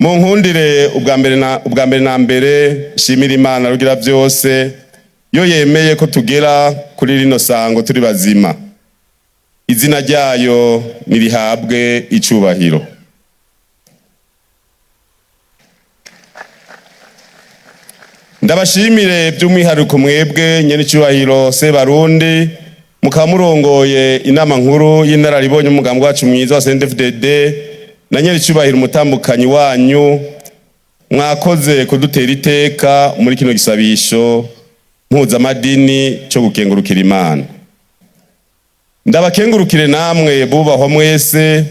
Munkundire ubwa mbere na mbere shimira Imana Rugira byose, yo yemeye ko tugera kuri rino sango turi bazima. Izina ryayo nirihabwe icubahiro. Ndabashimire by'umwihariko mwebwe nyenicubahiro Sebarundi, mukaba murongoye inama nkuru y'inararibonye umugambi wacu mwiza wa CNDD-FDD, na nyenicubahiro umutambukanyi wanyu. Mwakoze kudutera iteka muri kino gisabisho mpuzamadini cyo gukengurukira Imana. Ndabakengurukire namwe bubahwa mwese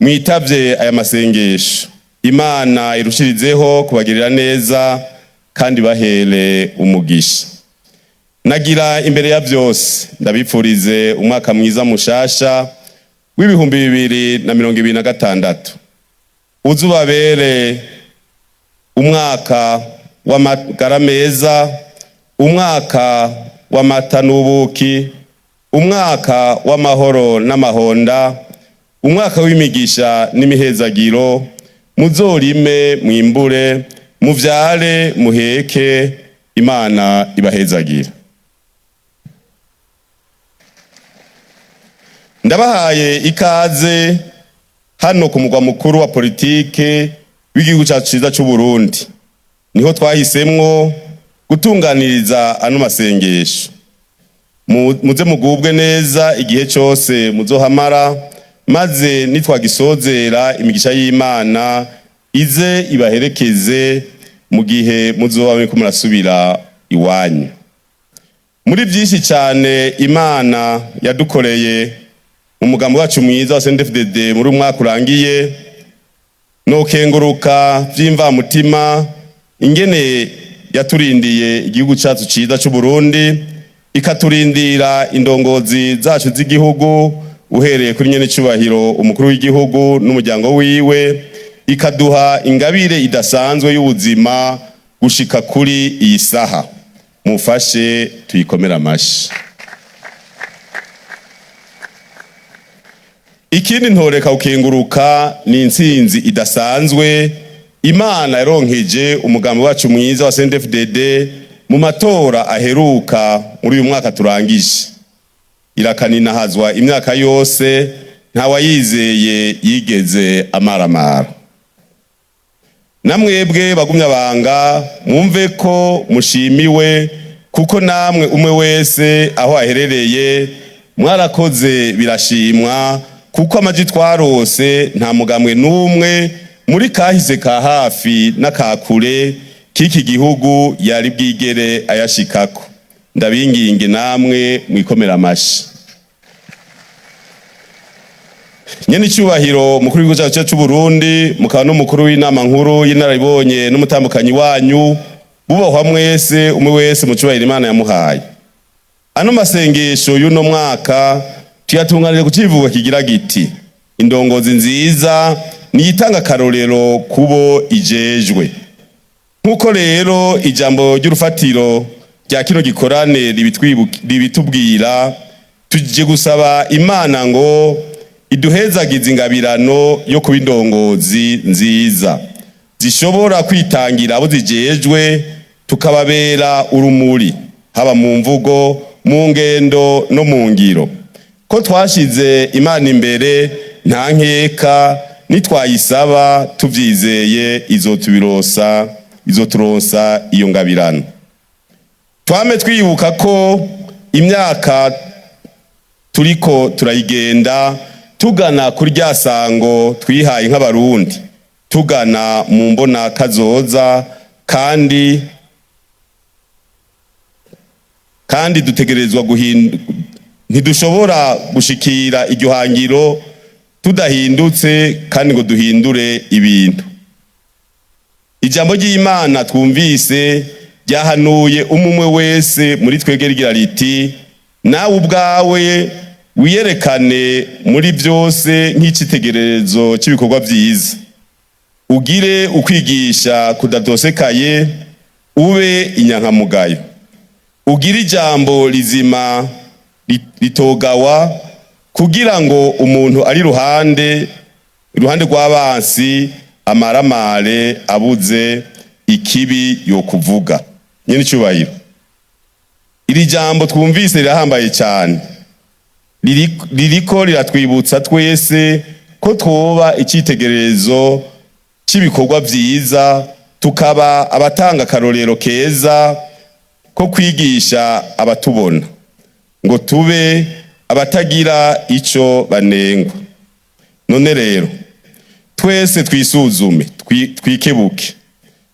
mwitavye aya masengesho. Imana irushirizeho kubagirira neza kandi bahere umugisha. Nagira imbere ya byose ndabipfurize umwaka mwiza mushasha w'2026, uzubabere umwaka w'amagara meza, umwaka w'amata n'ubuki, umwaka w'amahoro n'amahonda, umwaka w'imigisha n'imihezagiro. Muzorime mwimbure, muvyare muheke. Imana ibahezagire. Ndabahaye ikaze hano ku mugwa mukuru wa politike w'igihugu cyacu cyiza cy'u Burundi. Niho twahisemwo gutunganiriza ano masengesho. Muze mugubwe neza igihe cyose muzohamara, maze nitwagisozera imigisha y'Imana ize ibaherekeze mu gihe muzoba muriko murasubira iwanyu. Muri byinshi cyane Imana yadukoreye mu mugambi wacu mwiza wa CNDD-FDD muri uyu mwaka urangiye, nokenguruka vy'imvamutima ingene yaturindiye igihugu cyacu ciza c'u Burundi, ikaturindira indongozi zacu z'igihugu, uhereye kuri nyene cubahiro umukuru w'igihugu n'umuryango wiwe, ikaduha ingabire idasanzwe y'ubuzima gushika kuri iyi saha. Mufashe tuyikomere amashi. Ikindi ntoreka gukenguruka ni intsinzi idasanzwe Imana yaronkeje umugambi wacu mwiza wa CNDD-FDD mu matora aheruka muri uyu mwaka turangije. Irakaninahazwa imyaka yose, ntawayizeye yigeze amaramara. Namwebwe bagumya banga, mwumve ko mushimiwe, kuko namwe umwe wese aho aherereye mwarakoze birashimwa, kuko amaji twarose nta mugambwe n'umwe muri kahise ka hafi n'akakure k'iki gihugu yari bwigere ayashikako. Ndabinginge namwe mwikomera amashi. Nyene icyubahiro mukuru w'igihugu cyacu cy'u Burundi, mukaba n'umukuru w'inama nkuru y'inararibonye n'umutambukanyi wanyu, bubahwa mwese umwe wese mu cyubahiro Imana yamuhaye, ano masengesho y'uno mwaka tuyatunganije ku kivugo kigira giti: "Indongozi nziza niyitanga akarorero kubo ijejwe." Nk'uko rero ijambo ry'urufatiro rya kino gikorane ribitubwira, tuje gusaba Imana ngo iduhezagize ingabirano yo kuba indongozi nziza zishobora kwitangira abo zijejwe, tukababera urumuri haba mu mvugo, mu ngendo no mu ngiro. Ko twashize Imana imbere, nta nkeka nitwayisaba tuvyizeye izotubirosa, izoturonsa iyo ngabirano. Twame twibuka ko imyaka turiko turayigenda tugana kuri rya sango twihaye nk'Abarundi, tugana mu mbona kazoza, kandi dutegerezwa guhinda. Ntidushobora gushikira iryo hangiro tudahindutse kandi ngo duhindure ibintu. Ijambo ry'Imana twumvise ryahanuye umumwe wese muri twebwe rigira riti: "Nawe ubwawe wiyerekane muri byose nk'icitegererezo cy'ibikorwa byiza, ugire ukwigisha kudatosekaye, ube inyankamugayo, ugire ijambo rizima ritogawa, kugira ngo umuntu ari iruhande iruhande rw'abansi Amaramare abuze ikibi yokuvuga. Nyene icubahiro, iri jambo twumvise rirahambaye cyane. Ririko riratwibutsa twese ko twoba icyitegererezo cy'ibikorwa vyiza, tukaba abatanga akarorero keza ko kwigisha abatubona, ngo tube abatagira ico banengwa. None rero twese twisuzume, twikebuke,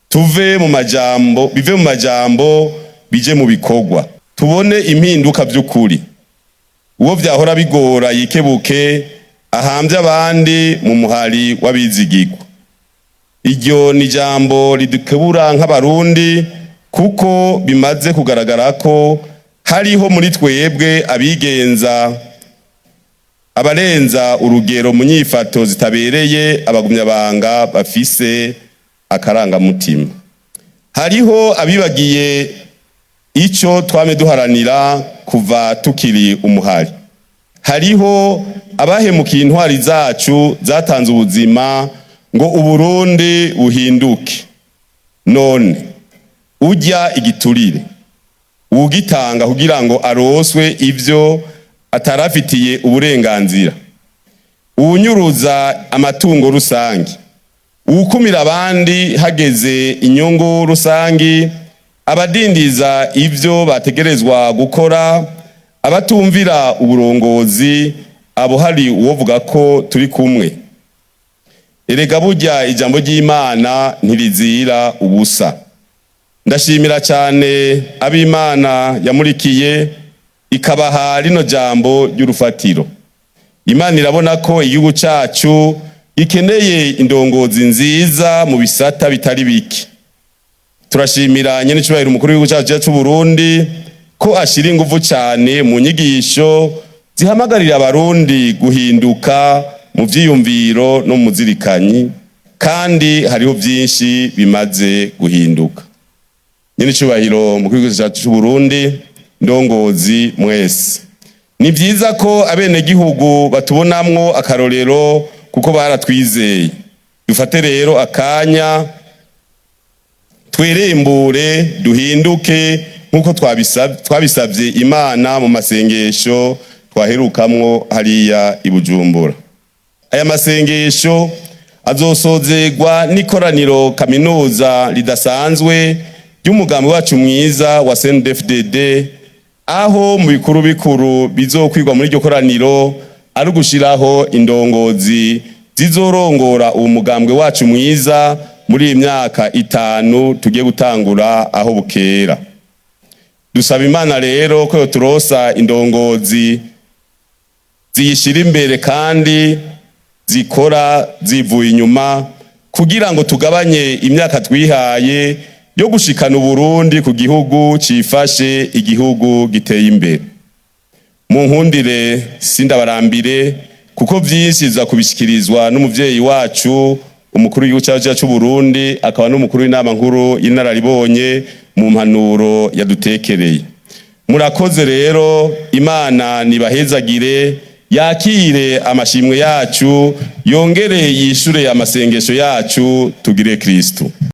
tuve mu majambo, bive mu majambo bije mu bikorwa, tubone impinduka by'ukuri. Uwo vyahora bigora yikebuke, ahambye abandi mu muhari w'abizigirwa. Iryo ni ijambo ridukebura nk'Abarundi, kuko bimaze kugaragara ko hariho muri twebwe abigenza, abarenza urugero mu nyifato zitabereye abagumyabanga bafise akarangamutima. Hariho abibagiye ico twame duharanira kuva tukiri umuhari. Hariho abahemukiye intwari zacu zatanze ubuzima ngo Uburundi buhinduke. None urya igiturire, uwugitanga kugira ngo aroswe ivyo atarafitiye uburenganzira, uwunyuruza amatungo rusangi, uwukumira abandi hageze inyungu rusangi, abadindiza ivyo bategerezwa gukora, abatumvira uburongozi, abo hari uwovuga ko turi kumwe? Erega burya ijambo ry'Imana ntirizira ubusa. Ndashimira cyane ab'Imana yamurikiye ikabaha rino jambo ry'urufatiro. Imana irabona ko igihugu cacu gikeneye indongozi nziza mu bisata bitari bike. Turashimira nyen'icubahiro umukuru w'igihugu cacu c'u Burundi ko ashira inguvu cyane mu nyigisho zihamagarira Abarundi guhinduka mu vyiyumviro no mu muzirikanyi, kandi hariho vyinshi bimaze guhinduka. Nyen'icubahiro umukuru w'igihugu cacu c'u Burundi, ndongozi mwese, ni vyiza ko abenegihugu batubonamwo akarorero kuko baratwizeye. Dufate rero akanya twirimbure, duhinduke nk'uko twabisabye Imana mu masengesho twaherukamwo hariya i Bujumbura. Aya masengesho azosozegwa n'ikoraniro kaminuza ridasanzwe ry'umugambi wacu mwiza wa CNDD-FDD, aho mu bikuru bikuru bizokwigwa muri iryo koraniro ari ugushiraho indongozi zizorongora uwo mugambwe wacu mwiza muri iyi myaka 5 tugiye gutangura aho bukera. Dusaba Imana rero ko yoturosa indongozi ziyishira imbere kandi zikora zivuye inyuma, kugira ngo tugabanye imyaka twihaye yo gushikana Uburundi ku gihugu cifashe, igihugu giteye imbere. Mu nkundire sindabarambire, kuko vyinshi biza kubishikirizwa n'umuvyeyi wacu umukuru w'igihugu cacu c'u Burundi, akaba n'umukuru w'inama nkuru y'inararibonye, mu mpanuro yadutekereye. Murakoze rero. Imana nibahezagire, yakire amashimwe yacu, yongere yishure amasengesho yacu. Tugire Kristu.